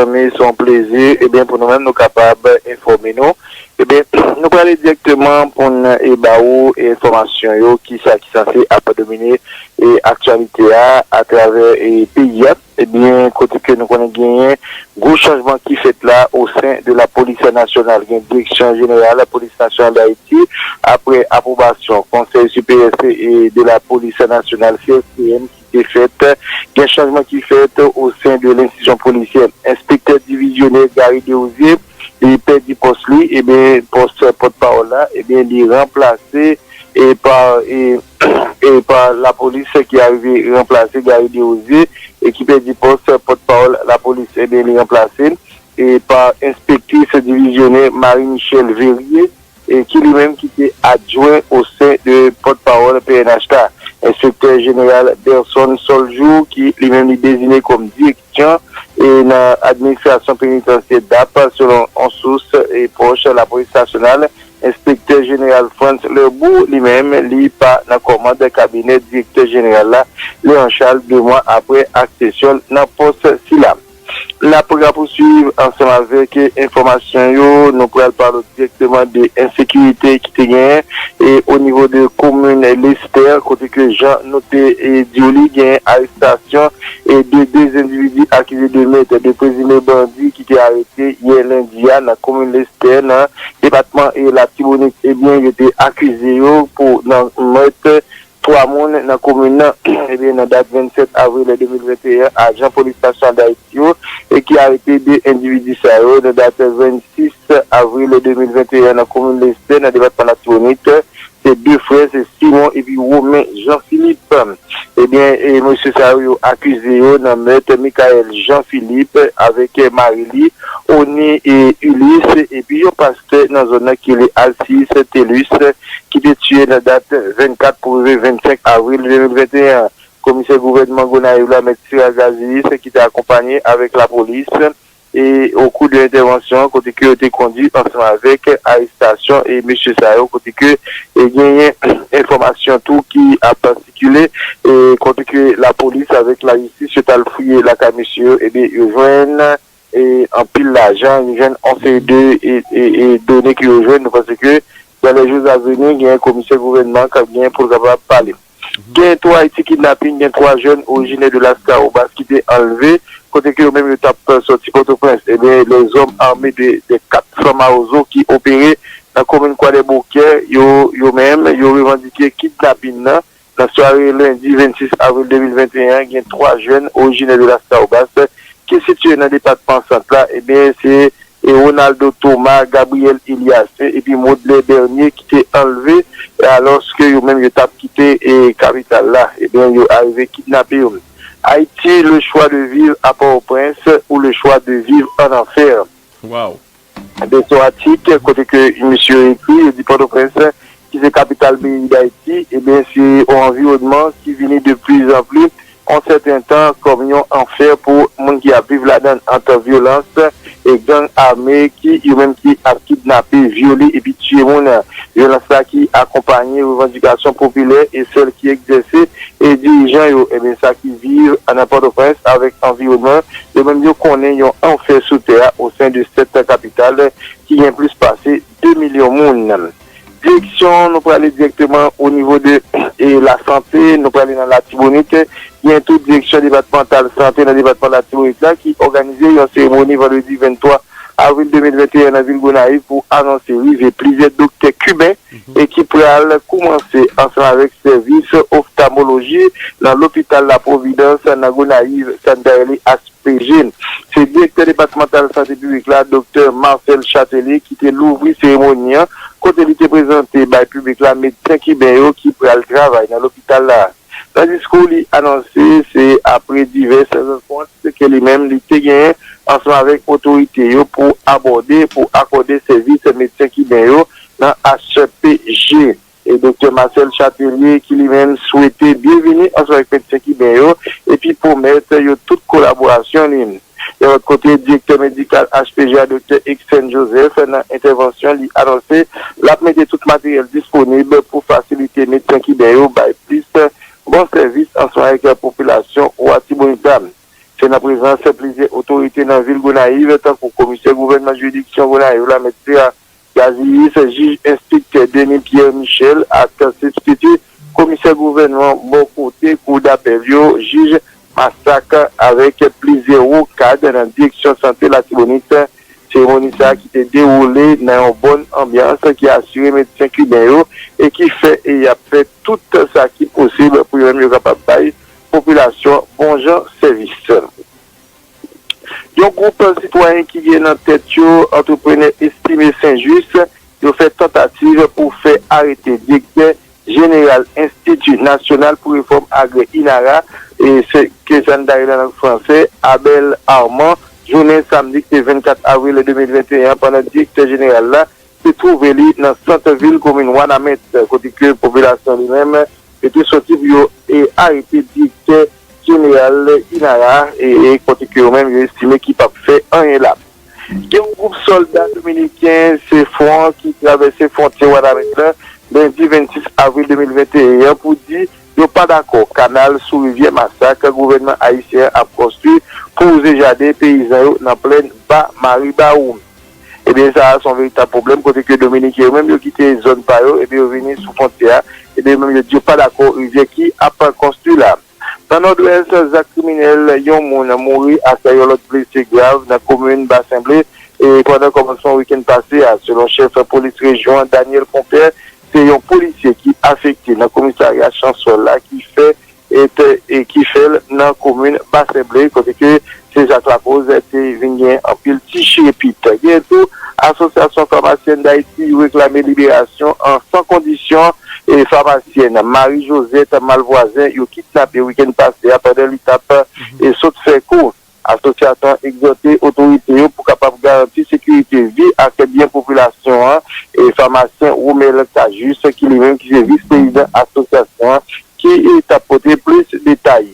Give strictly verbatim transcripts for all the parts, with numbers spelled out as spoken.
Men se yon plezi, ebyen, pou nou menm, nou kapab enfòme nou. Ebyen, nou prale dirèkteman pou n e ba ou enfòmasyon yo, ki sa ki sanse ap domine e aktyalite a atravè e peyi a. Ebyen, kote ke nou konnen genyen gwo chanjman ki fèt la o sen de la polis nasyonal. Gen direksyon jeneral la polis nasyonal d Ayiti, apre apwobasyon Konsèy Siperyè e de la Polis Nasyonal, C S P N, ki te fèt, gen chanjman ki fèt o sen de lenstitisyon polisyè. Enspektè divizyonè Gary Desrosiers, li pèdi pòs li, ebyen, pòs pòtpawòl la, ebyen, li ranplase e pa, e, e pa lapolis ki arive ranplase Gary Desrosiers e ki pèdi pòs pòtpawòl lapolis, ebyen, li ranplase e pa enspektris divizyonè Marie Michelle Verrier, e ki li menm ki te adjwen o sen de pòtpawòl P N H la. Enspektè jeneral Berson Soljour, ki li menm li deziye kòm direktè e nan administrasyon penitansyè dap, selon yon sous e pwòch lapolis nasyonal, enspektè jeneral Frantz Leroux, li menm, li pa nan kòmand kabinè direktè jeneral la, Léon Charles, de mwa apre aksesyon l nan pòs sila. N ap rapousuiv ansanm avèk enfòmasyon yo. Nou pral pale dirèkteman de ensekirite ki te genyen e o nivo de komin Lestè, kote ke jan nou te e, di w li, genyen arestasyon e de de endividi akize de mèt de prezime bandi ki te arete yè lendi a nan komin Lestè, nan depatman e Latibonit. Ebyen, yo te akize yo pou nan mèt twa moun nan komin nan. Ebyen, nan dat vennsèt avril de mil venteyen, ajan polis nasyonal d Ayiti yo e ki arete de endividi sa yo nan dat vennsis avril de mil venteyen nan komin Lestè, nan depatman Latibonit. Se de frè, se Simon epi Romain Jean Philippe. Ebyen, e mesye sa yo, yo akize yo nan mèt Michael Jean Philippe avèk mari li, Oni e Ulysse, epi yon pastè nan zòn nan ki rele Alcius Tellus, ki te tiye nan dat vennkat pou rive vennsenk avril de mil venteyen. Komisè gouvènman Gonayiv la, Mèt Sira Gazius, ki te akonpaye avèk lapolis, e o kou de entèvansyon, kote ke yo te kondui ansanm avèk arestasyon e mesye sa yo, kote ke e genyen enfòmasyon tou ki ap sikile, e kote ke lapolis avèk lajistis yo t al fouye lakay mesye yo, ebyen, yo jwenn e anpil lajan, yo jwenn yon seri de e, e, e done ke yo jwenn. Nou panse ke dans les jours à venir, gen komisè gouvènman k ap gen pou l kapab pale. Gen twa ti kidnapin, gen twa jèn orijinè de Las Caobas ki te anlve, kote ke yo menm yo t ap sòti Pòtoprens. Ebyen, lèzòm ame de, de kat franc-maçon ki opere nan komin Kwadèboukè, yo, yo menm, yo revandike kidnapin nan. Nan sware lendi vennsis avril de mil venteyen an, gen twa jèn orijinè de Las Caobas ki sitiye nan depatman Sant la. Ebyen, se e Ronaldo Thomas, Gabriel Elias epi Modlè Bernier ki te anlve, e alòske yo menm yo t ap kite e kapital la. Ebyen, yo arive kidnape yo. Haïti, le choix de vivre à Port-au-Prince ou le choix de vivre en enfer. Wow. De son atik, kote ke misye ekri, yo di Pòtoprens, ki se kapital peyi Dayiti, ebyen, se yon anviwònman ki vini de pli zan pli yon sèten tan kòm yon anfè pou moun ki ap viv ladan l, ant vyolans e gang ame ki, yo menm, ki ap kidnape, vyole epi tiye moun. Vyolans la ki akonpaye revandikasyon popilè e sèl ki egzèse e dirijan yo, ebyen, sa ki viv nan Pòtoprens avèk anviwònman, yo menm, yo konnen yon anfè sou tè a o sen de sèt kapital ki gen plis pase de milyon moun. Direksyon, nou prale dirèkteman o nivo de e, lasante, nou prale nan Latibonit. Gen tou direksyon depatmantal sante nan depatman Latibonit la ki òganize yon seremoni vandredi venntwa avril de mil venteyen nan vil Gonayiv pou anonse rive plizyè doktè kiben e ki pral koumanse ansanm avèk sèvis oftalmoloji nan lopital La Providence nan Gonayiv, sa n ta rele H P G. Se direktè depatmantal sante piblik la, doktè Marcel Châtelier, ki te louvri seremoni an, kote li te prezante bay piblik la medsen kiben yo ki pral travay nan lopital la. Nan diskou li anonse, se apre divès rankont ke li menm li te genyen ansanm avèk otorite yo pou abòde, pou akòde sèvis medsen kiben yo nan H P G. E doktè Marcel Châtelier, ki li menm swete byenvini ansanm avèk medsen kiben yo epi pwomèt yo tout kolaborasyon li. Yon lòt kote, direktè medikal H P G a, doktè Exène Joseph, nan entèvansyon li anonse l ap mete tout materyèl disponib pou fasilite medsen kiben yo bay plis bon sèvis ansanm avèk popilasyon Latibonit la. Se nan prezans plizyè otorite nan vil Gonayiv, tankou komisè gouvènman jiridiksyon Gonayiv la, mèt Sera Gaziyis, jij enstriktè Denis Pierre Michel ak sibstiti komisè gouvènman bò kote kou dapèl yo, jij Masak, avèk plizyè wo kad nan direksyon sante Latibonit. Seremoni sa a ki te dewoule nan yon bòn anbyans ki asire medsen kiben yo e ki fè e y ap fè tout sa ki posib pou yo menm yo kapab bay popilasyon bon jan sèvis. Yon gwoup sitwayen ki gen nan tèt yo antreprenè Estimé Saint-Just, yo fè tantativ pou fè arete direktè jeneral Enstiti Nasyonal pou Refòm Agrè, INARA, e se ke sa n ta rele nan lang fransè, Abel Armand, jounen samdi ki te vennkat avril de mil venteyen an, pandan direktè jeneral la te twouve li nan sant vil komin Wanament, kote ke popilasyon li menm yo te soti pou yo e arete direktè jeneral INARA, e, e kote ke yo menm yo estime ki p ap fè anyen la. Gen yon gwoup sòlda dominiken, Sefwon, ki travèse fwontyè Wanament la lendi vennsis avril de mil venteyen an pou di yo pa dakò kanal sou rivyè Masak gouvènman ayisyen an ap konstwi pou wouze jaden peyizan yo nan plèn Ba Maribawou. Ebyen, sa a se yon veritab pwoblèm kote ke Dominiken yo menm yo kite zòn pa yo, ebyen, yo vini sou fwontyè a, ebyen, yo menm yo di yo pa dakò rivyè ki ap konstwi la. Nan Nòdwès, zak kriminèl yon moun mouri ak yon lòt blese grav nan komin Basen Ble e pandan kòmansman wikenn pase a, selon chèf polis rejyon an, Daniel Compère, se yon polisye ki afekte nan komisarya Chansòl la ki fè e te, e ki fè l nan komin Basen Ble, kote ke se zak lakoz te vin gen anpil ti chirepit. Gen tou Asosyasyon Famasyèn Dayiti yo reklame liberasyon an san kondisyon e famasyèn Marie Josette Malvoisin yo kidnape wikenn pase a pandan li t ap e sot fè kou. Asosyasyon an egzòte otorite yo pou kapab garanti sekirite vi ak byen popilasyon an, e famasyen Romel Cajus, ki li menm ki se vis prezidan asosyasyon an, ki t ap pote plis detay.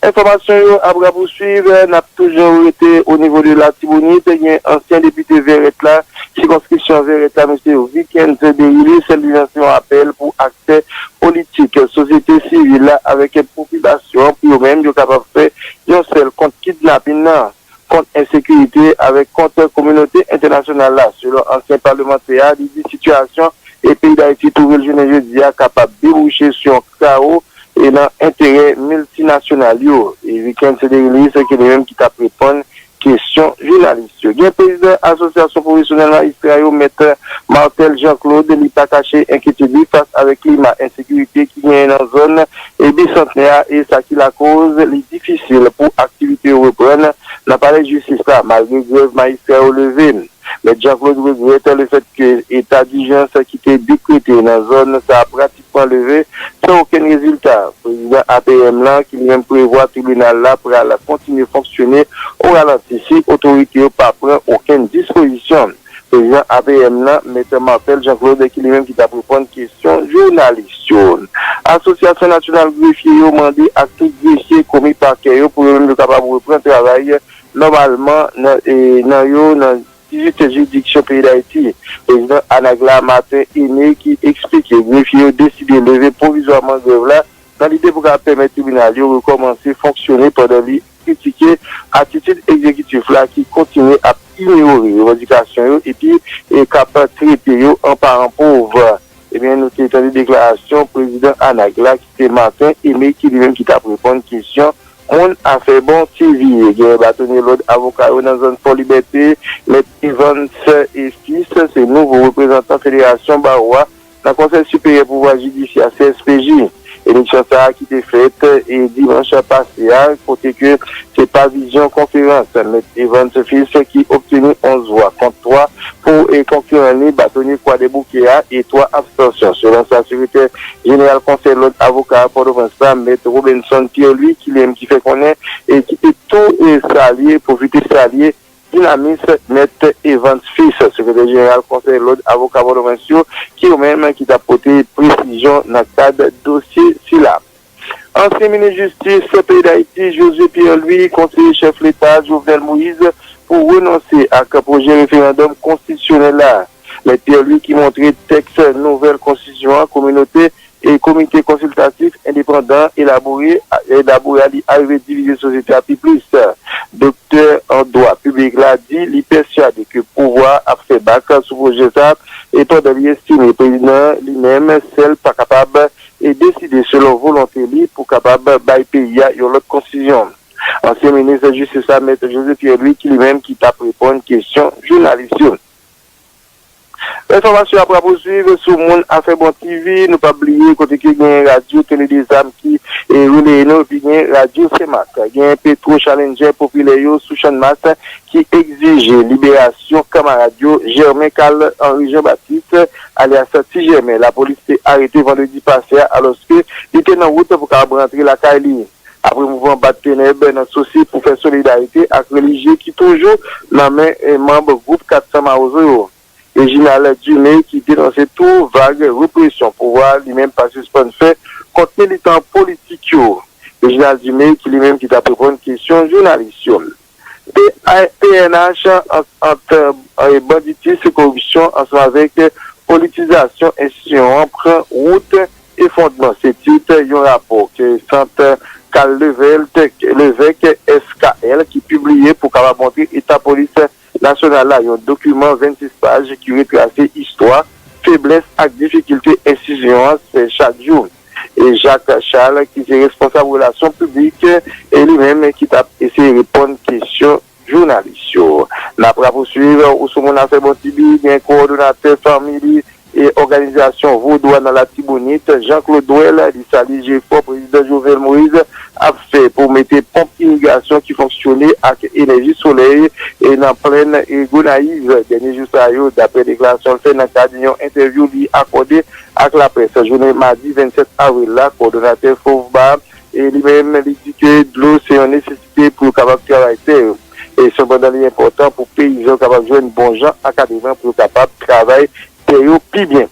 Enfòmasyon yo ap rapouswiv, n ap toujou rete o nivo de Latibonit, gen ansyen depite Vèrèt la, sikonskripsyon Vèrèt la, mesye Vikens Derilis, li lanse yon apèl pou aktè politik, sosyete sivil la avèk popilasyon an pou yo menm yo kapab fè yon sèl kont kidnapin nan, kont ensekirite avèk kont kominote entènasyonal la. Selon ansyen palmantè a, li di sitiyasyon e peyi Dayiti twouve l jounen jodi a kapab debouche sou yon kawo e nan enterè miltinasyonal yo. E Vikens Derilis, ki li menm ki t ap reponn kesyon jounalis yo. Gen prezidan Asosyasyon Pwofesyonèl Majistra yo, mèt Marthel Jean Claude, li pa kache enkyetid li fas avèk klima ensekirite ki genyen nan zòn e Bisantnè a, e sa ki lakoz li difisil pou aktivite yo reprann nan palè jistis la, malgre grèv majistra yo leve. Mèt Jean Claude regrèt lefètke eta dijans ki te dekrete nan zòn sa a pratikman leve san okenn rezilta. Prezidan A P M lan, ki li menm prevwa tribinal la pral kontinye fonksyone o ralanti si otorite yo pa pran okenn dispozisyon. Prezidan A P M lan, mèt Marthel Jean Claude, ki li menm ki t ap reponn kesyon jounalis yo. Asosyasyon Nasyonal Grefye yo mande ak tout grefye komi pakè yo pou yo menm yo kapab reprann travay nòmalman nan, e, nan yo, nan dizuit jiridiksyon peyi Dayiti. Prezidan ANAGLA, Martin Aimé, ki eksplike grefye yo deside leve pwovizwaman grèv la nan lide pou ka pèmèt tribinal yo rekòmanse fonksyone, pandan li kritike atitid egzekitif la ki kontinye ap inyore revandikasyon yo epi, e, k ap trete yo an paran pòv. Ebyen, nou te tande deklarasyon prezidan ANAGLA ki se Martin Aimé, ki li menm ki t ap reponn kesyon moun afè bon T V. Gen batonye lòd avoka yo nan zòn Fò Libète, mèt Evans e Fils, se nouvo reprezantan Federasyon Bawo a nan Konsèy Siperyè Pouvwa Jidisyè, C S P J. Eleksyon sa a ki te fèt, e, dimanch pase a, kote ke se pa vizyon konferans, mèt Evans Fils ki obteni onz vwa kont twa pou, e, konkiran li, batonye Kwadèboukè a, e twa abstansyon, selon sa sekretè jeneral Konsèy Lòd Avoka a Pòtoprens la, mèt Robenson Pierre Louis, ki li menm ki fè konnen e ki te tou, e, salye, pwofite salye dinamis mèt Evans Fils, sekretè jeneral Konsèy Lòd Avoka Pòtoprens yo, ki yo menm ki t ap pote presizyon nan kad dosye sila. Ansyen minis jistis peyi Dayiti, Josué Pierre Louis, konseye chèf leta Jovenel Moïse pou renonse ak pwojè referandòm konstitisyonèl la. Mèt Pierre Louis ki montre tèks nouvèl konstitisyon an kominote e komite konsiltatif endepandan elabore, elabore a li arive divize sosyete a pi plis. Doktè an dwa piblik la di li pèsyade ke pouvwa a ap fè bak sou pwojè sa a, e pandan li estime prezidan an li menm sèl pa kapab e deside selon volonte li pou kapab bay peyi a yon lòt konstitisyon. Ansyen minis jistis la, Mèt José Pierre-Louis, ki li menm ki t ap reponn kesyon jounalis yo. Enfòmasyon ap rapousuiv sou Moun Afè Bon T V. Nou p ap bliye kote ke gen radyo Tele Dezam ki e releye nou, epi gen radyo Senmak. Gen Petro Challenger popilè yo sou Channmas ki egzije liberasyon kanmarad yo Germain Carl Henry Jean Baptiste, alyas Ti Jèmen, lapolis te arete vandredi pase a, alòske li te nan wout pou kapab rantre lakay li. Apre mouvman bat tenèb nan sousi pou fè solidarite ak relijye ki toujou nan men e manm gwoup kat san Mawozo yo. Reginald Dumé, ki denonse tou vag represyon pouvwa a, li menm pa sispann fè kont militan politik yo. Reginald Dumé, ki li menm ki t ap reponn kesyon jounalis yo. P N H ant, ant e banditis, koripsyon ansanm avèk politizasyon enstitisyon an pran wout efondman, se tit yon rapò ke Sant Carl Levelt, Levesque S K L, ki pibliye pou kapab montre eta polis nasyonal la, yon dokiman vennsis paj ki retrase istwa, feblès ak difikilte enstitisyon an fè chak jou. E Jacques Charles, ki se responsab relasyon piblik, e li menm ki t ap eseye reponn kesyon jounalis yo. N ap rapousuiv ou sou Moun Afè Bon T V, gen kowòdonatè fanmi e òganizasyon vodou a nan Latibonit, Jean Claude Noël, li salye jefò prezidan Jovenel Moïse ap fè pou mete ponp irigasyon ki fonksyone ak enèji solèy e nan plèn e Gonayiv dènye jou sa yo, daprè deklarasyon l fè nan kad yon entèvyou li akòde ak laprès jounen madi vennsèt avril la. Kowòdonatè FOVBA, e li menm, li di ke dlo se yon nesesite pou yo kapab travay tè yo. E sepandan, li enpòtan pou peyizan yo kapab jwenn bon jan ankadreman pou yo kapab travay tè yo pi byen.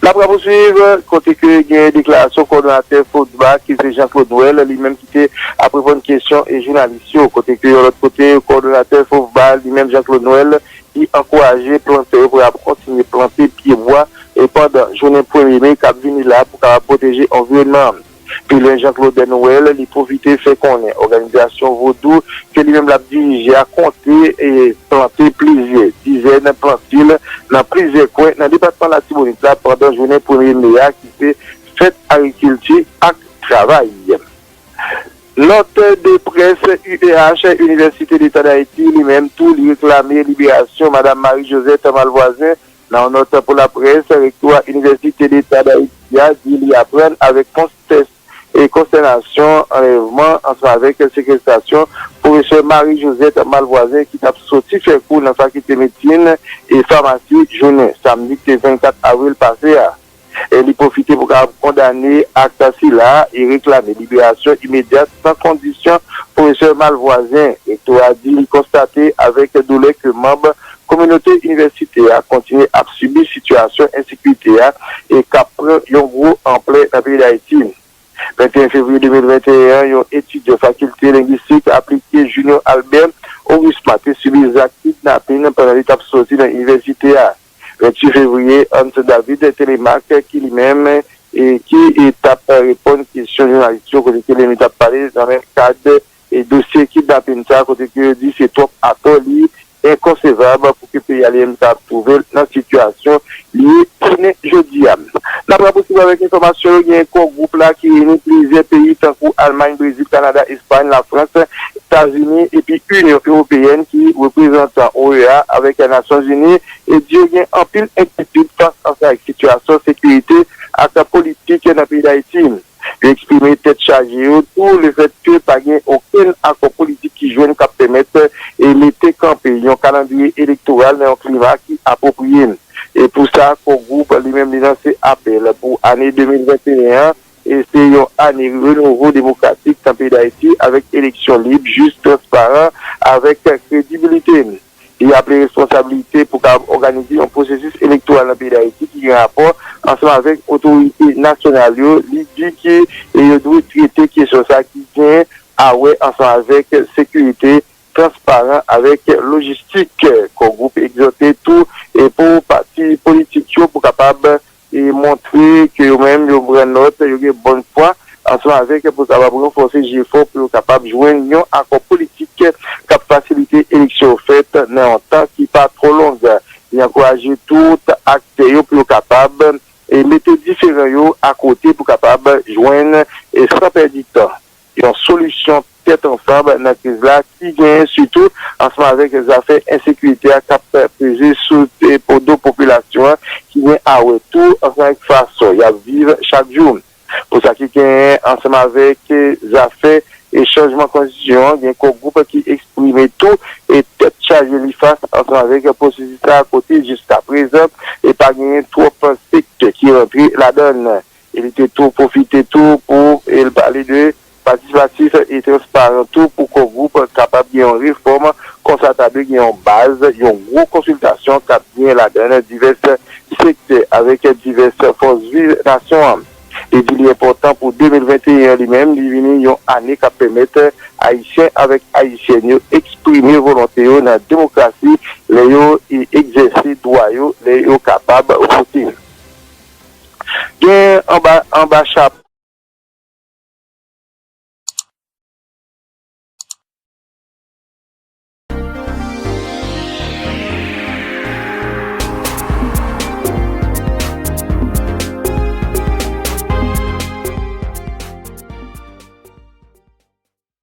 N ap rapousuiv kote ke gen deklarasyon kowòdonatè FOVBA, ki se Jean Claude Noël, li menm ki te ap reponn kesyon e jounalis yo. Kote ke yon lòt kote, kowòdonatè FOVBA, li menm Jean Claude Noël, li ankouraje plantè yo pou y ap kontinye plante pyebwa e pandan jounen premye me k ap vini la pou kapab pwoteje anviwònman an. Pi lwen, Jean Claude Noël, li pwofite fè konnen òganizasyon vodou ke li menm l ap dirije a konte e plante plizyè dizèn plantil nan plizyè kwen nan depatman Latibonit la pandan jounen premye me a ki se fèt agrikilti ak travay. Nòt de près U E H, Inivèsite Deta Dayiti, li menm tou, li reklame liberasyon Madam Marie Josette Malvoisin. Nan yon nòt pou laprès, Rektora Inivèsite Deta Dayiti a di li aprann avèk konstès e konstènasyon anlèvman ansanm avèk sekestrasyon pwofesè Marie Josette Malvoisin ki t ap soti fè kou nan Fakilte Medsin e Famasi jounen samdi ki te vennkat avril pase a. E li pwofite pou kapab kondane ak sila e reklame liberasyon imedyat san kondisyon pwofesè Malvoisin. Rektora di li konstate avèk doulè ke manm kominote inivèsite a kontinye ap sibi sitiyasyon ensekirite a e k ap pran yon gwo anplè nan peyi Dayiti. Venteyen fevriye de mil venteyen an, yon etidyan Fakilte Lengwistik Aplike Junior Albert Aurisma te sibi zak kidnapin pandan li t ap soti nan inivèsite a. Venntuit fevriye, Hans David Telemaque, ki li menm e ki e t ap reponn kesyon jounalis yo kote ke li menm t ap pale nan menm kad e dosye kidnapin sa, kote ke yo di se twòp atò li enkonsevab pou ke peyi a li menm ta twouve l nan sitiyasyon li ye jounen jodi a. N ap rapousuiv avèk enfòmasyon yo, gen kò gwoup la ki reyini plizyè peyi tankou Almay, Brezil, Kanada, Espay, Lafrans, Etazini epi Inyon Ewopeyèn ki reprezantan O E A avèk Nasyonzini e di yo gen anpil enkyetid fas ansanm ak sitiyasyon sekirite ak politik nan peyi Dayiti. Yo eksprime tèt chaje yo tou lefètke pa gen okenn akò politik ki jwenn k ap pèmèt e mete kanpe yon kalandriye elektoral nan yon klima ki apwopriye. E pou sa, kò gwoup li menm li lanse apèl pou ane de mil venteyen an e se yon ane renouvo demokratik nan peyi Dayiti avèk eleksyon lib, jis, transparan, avèk kredibilite. Li aple responsablite pou kapab òganize yon pwosesis elektoral nan peyi Dayiti ki gen rapò ansanm avèk otorite nasyonal yo. Li di ke e yo dwe trete kesyon sa ki gen a wè ansanm avèk sekirite, transparan avèk lojistik. Kò gwoup egzòte tou e pou pati politik yo pou kapab e montre ke yo avèk pou kapab ranfòse jefò pou yo kapab jwenn yon akò politik k ap fasilite eleksyon yo fèt nan yon tan ki pa twò long. Li ankouraje tout aktè yo pou yo kapab e mete diferan yo akote pou kapab jwenn e san pèdi tan yon solisyon tèt ansanm nan kriz la ki genyen sitou ansanm avèk zafè ensekirite a k ap peze sou e po do popilasyon an ki gen a wè tou ansanm avèk fason y ap viv chak jou. Pou sa ki genyen ansanm avèk zafè e chanjman konstitisyon an, gen kò gwoup ki eksprime tou e tèt chaje li fas ansanm avèk pwosesis la kote jiska prezan e pa genyen twòp sektè ki rantre ladan l. E li te tou pwofite tou pou e l pale de patisipatif e transparan tou pou kò gwoup kapab gen yon refòm konsa ta dwe gen yon baz, yon gwo konsiltasyon k ap gen ladan divès sektè avèk divès fòs viv nasyon an. Li di li enpòtan pou de mil venteyen an li menm li vini yon ane k ap pèmèt Ayisyen avèk Ayisyèn yo eksprime volonte yo nan demokrasi lè yo egzèse dwa yo lè yo kapab vote. Gen anba anba chapo